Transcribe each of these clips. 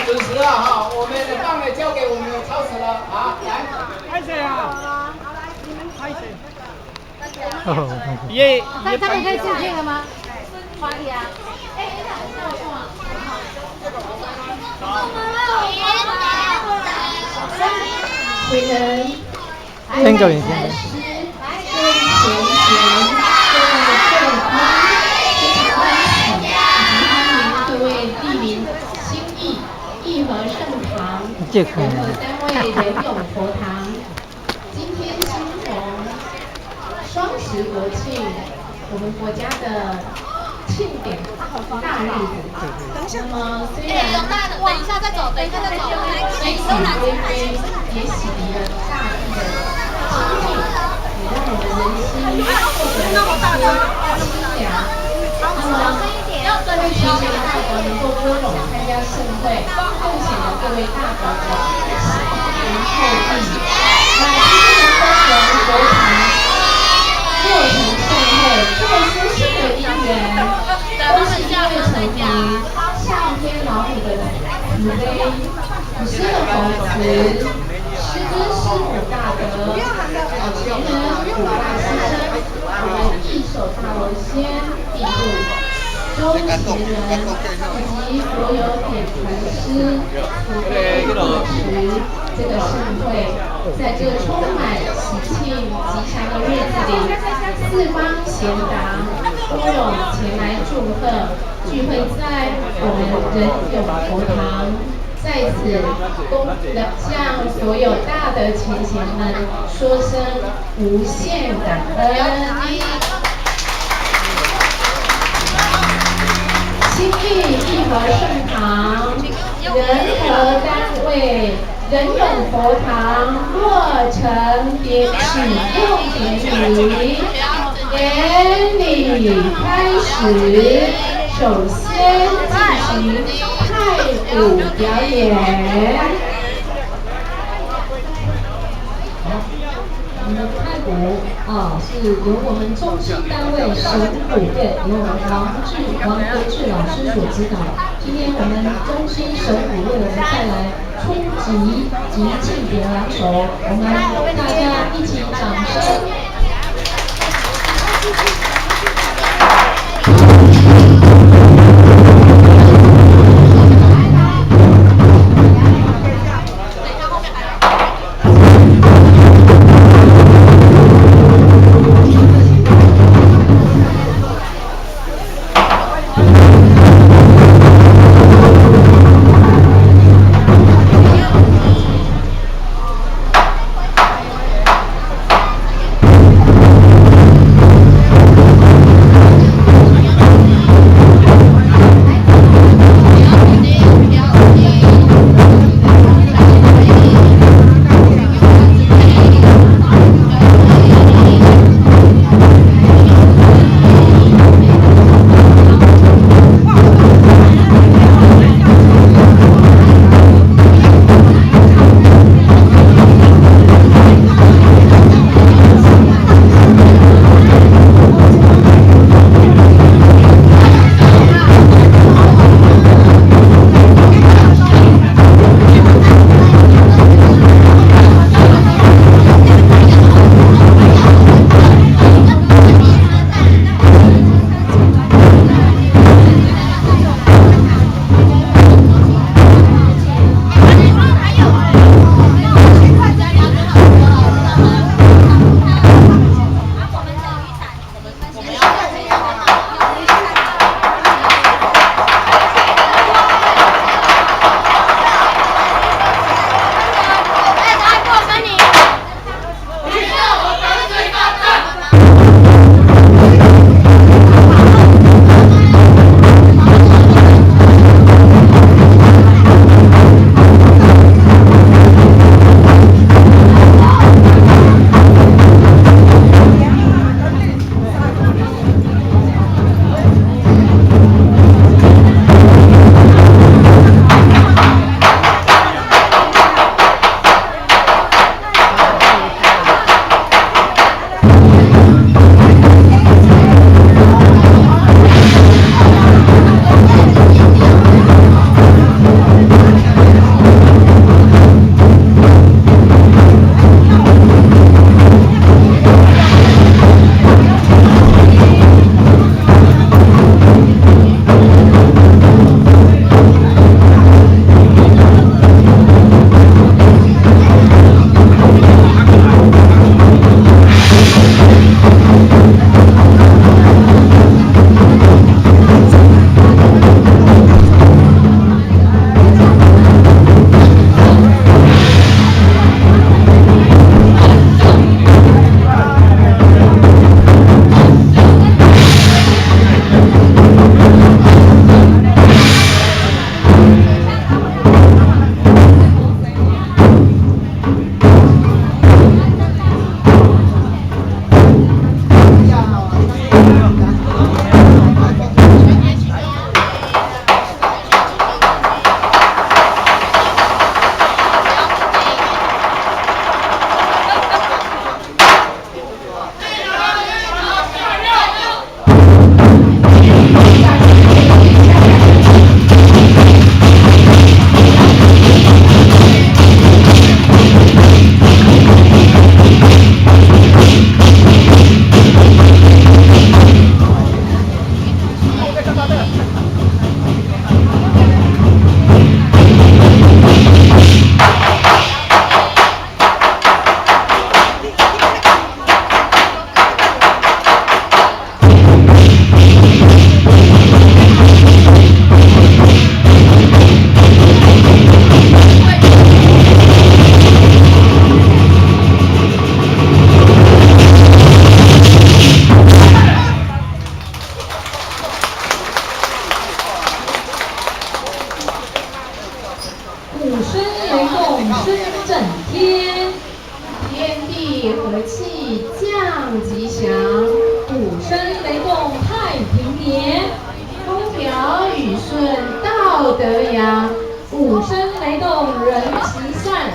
准時了哈，我們的棒呢交給我們的超時了，好，來。拍誰啊？拍誰？耶！那他們可以進去了嗎？可以啊。哎，偉人，聽個影各位師、各位賢賢、各位貴賓，非常歡喜以及歡迎各位蒞臨新義義和聖堂仁和單位仁勇佛堂。今天欣逢雙十國慶，我們國家的慶典大日子。那麼雖然等一下再走，等一下再走。雖喜微微，也洗滌了大地的清淨，也讓我們人心獲得了一些清涼。那麼，各位前賢大德能夠撥冗參加盛會，更顯得各位大德的喜福厚意。那今天能夠從佛堂落成盛會這麼殊勝的因緣，都是因為承明上天老母的慈悲，祖師的弘慈，師尊師母大德，老前人五大師生，我們義守大羅仙庇護，周賢人以及佛友點傳師慈悲護持這個盛會，在這充滿喜慶吉祥的日子裡，四方賢達蜂擁前來祝賀，聚會在我們仁勇佛堂。在此，恭向所有大德前賢們說聲無限感恩。新義義和聖堂仁和單位仁勇佛堂落成典啟用典禮，典禮開始，首先進行太鼓表演。好，我們的太鼓啊，是由我們中心單位神鼓隊，由我們王國志老師所指導。今天我們中心神鼓為我們帶來初級及慶典兩首，我們大家一起掌聲。德揚，鼓聲雷動人齊算，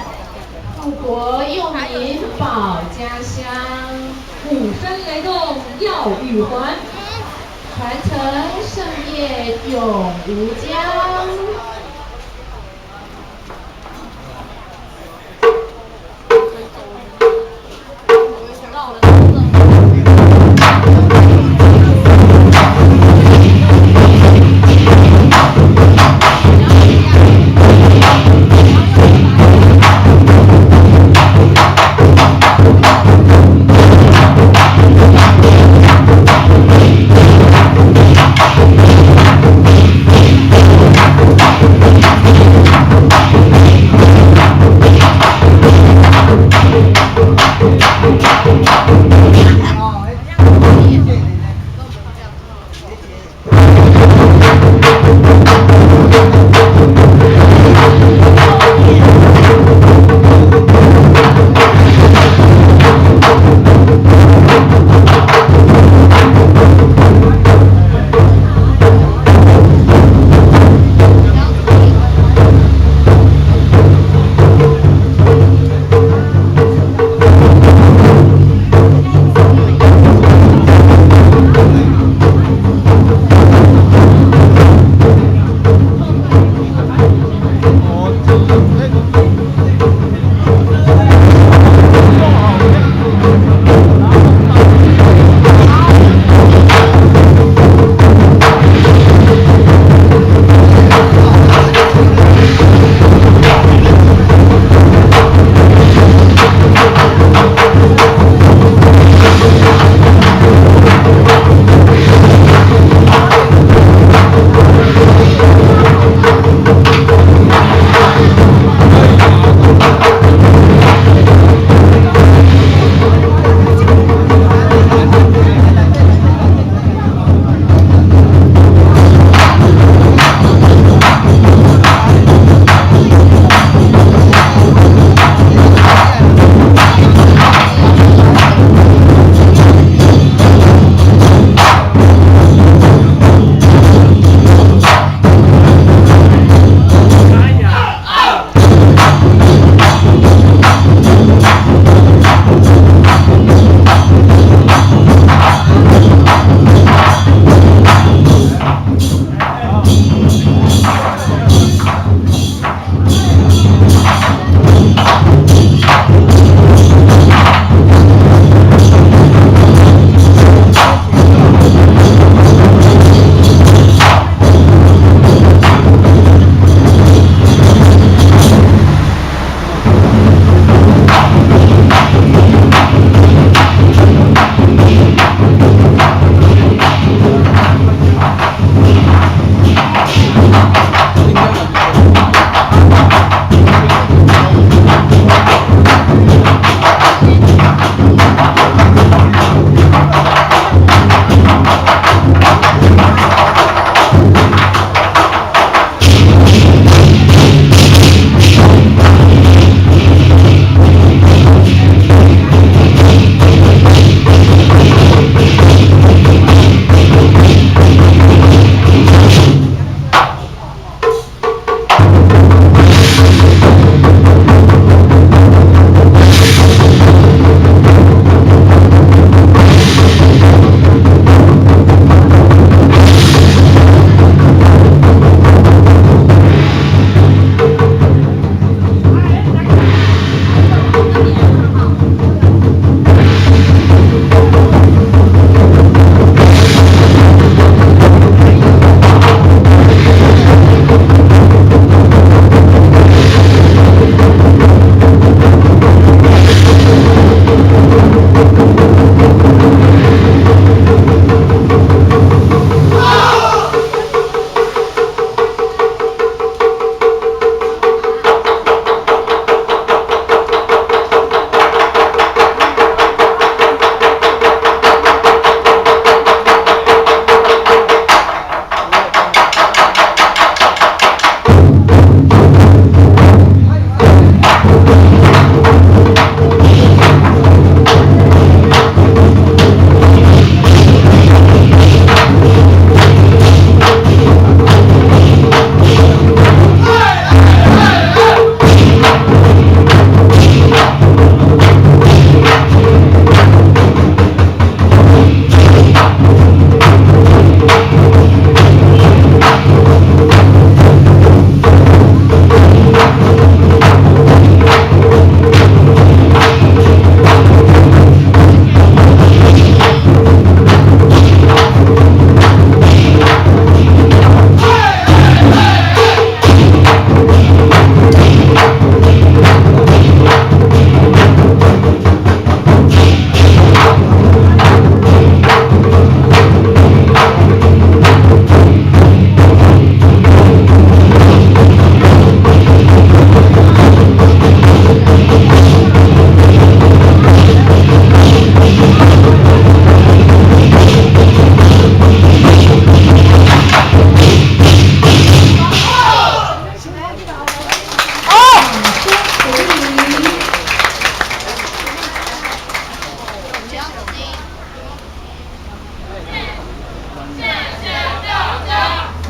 富國佑民保家鄉，鼓聲雷動要與還，傳承聖業永無疆。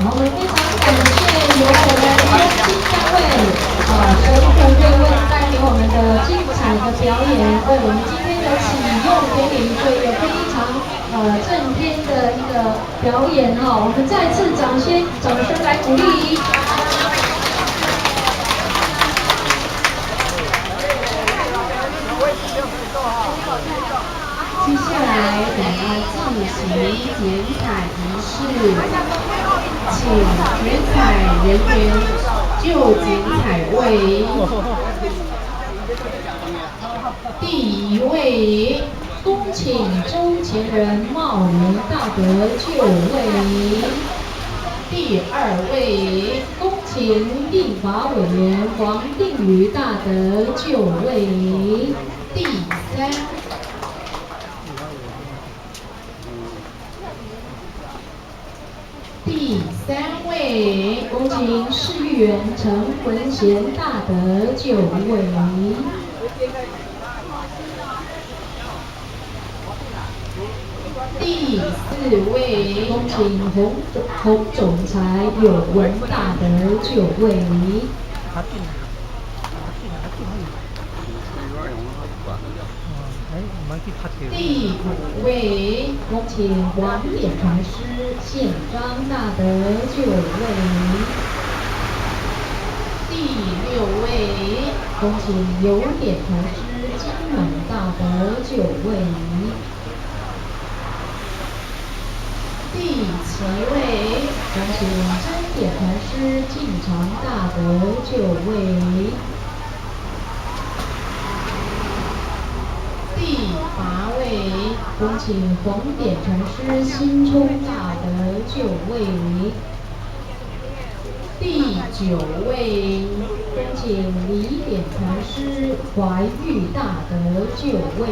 好，我们非常感谢由我们中心单位神鼓队为带给我们的精彩的表演，为我们今天的启用典礼做一个非常正片的一个表演哈，我們再次掌聲來鼓勵。接下來我們要進行剪彩儀式，請剪彩人員就剪彩位。第一位，恭請周前人茂林大德就位。第二位，恭請立法委員黃定宇大德就位。第三。第三位，恭請市議員陳文賢大德就位。第四位，恭請洪總裁有文大德就位。第五位，恭請黃典傳師憲章大德就位。第六位，恭請有典傳師金滿大德就位。第七位，恭請詹典傳師進長大德就位。第八位，恭請黃典傳師新聰大德就位。第九位，恭請李典傳師懷玉大德就位。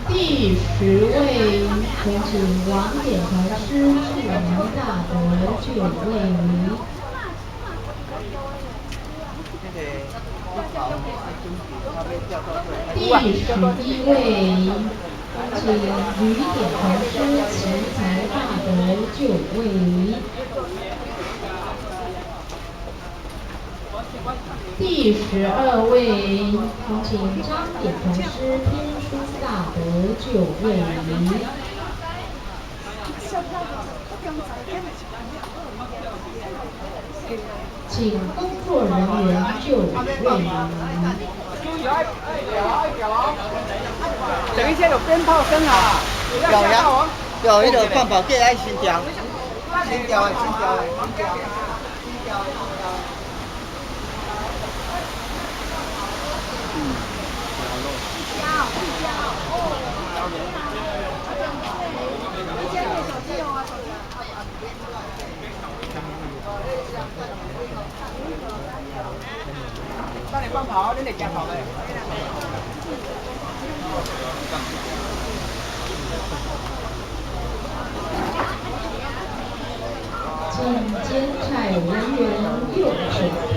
第十位，恭請王典傳師智明大德就位。第11位，恭請吕典傳師奇才大德就位。第12位，恭請張典傳師天書大德就位。請工作人員就位。等一下有鞭炮聲啊！有呀，有那個放炮機愛先調，先調的，先調的，先調的。當你放炮，你嚟夾頭嘅。請剪彩人員用手套。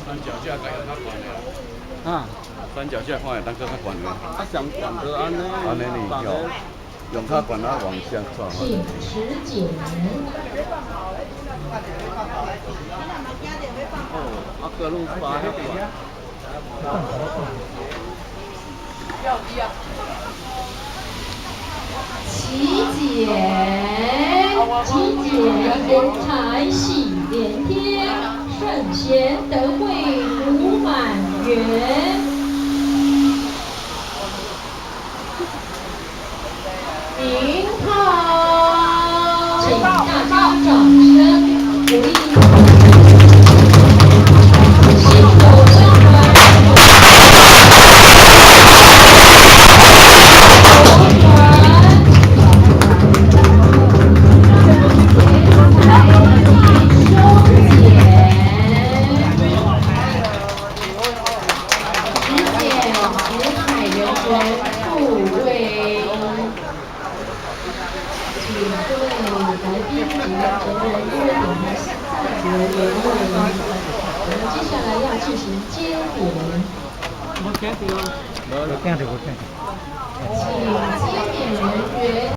三腳架該有較懸的。啊，三腳架看會當閣較懸的。啊，上懸就按呢，按呢呢，用較懸啊往下轉。請持剪。哦，啊，閣攏發遐懸。起剪，起剪，剪彩喜連天，聖賢德惠福滿園。您好，請大家掌聲鼓勵。薪火相傳。請各位來賓及成人員為我們接下來要進行接點。無聽著。無聽著，無聽著。請接點人員。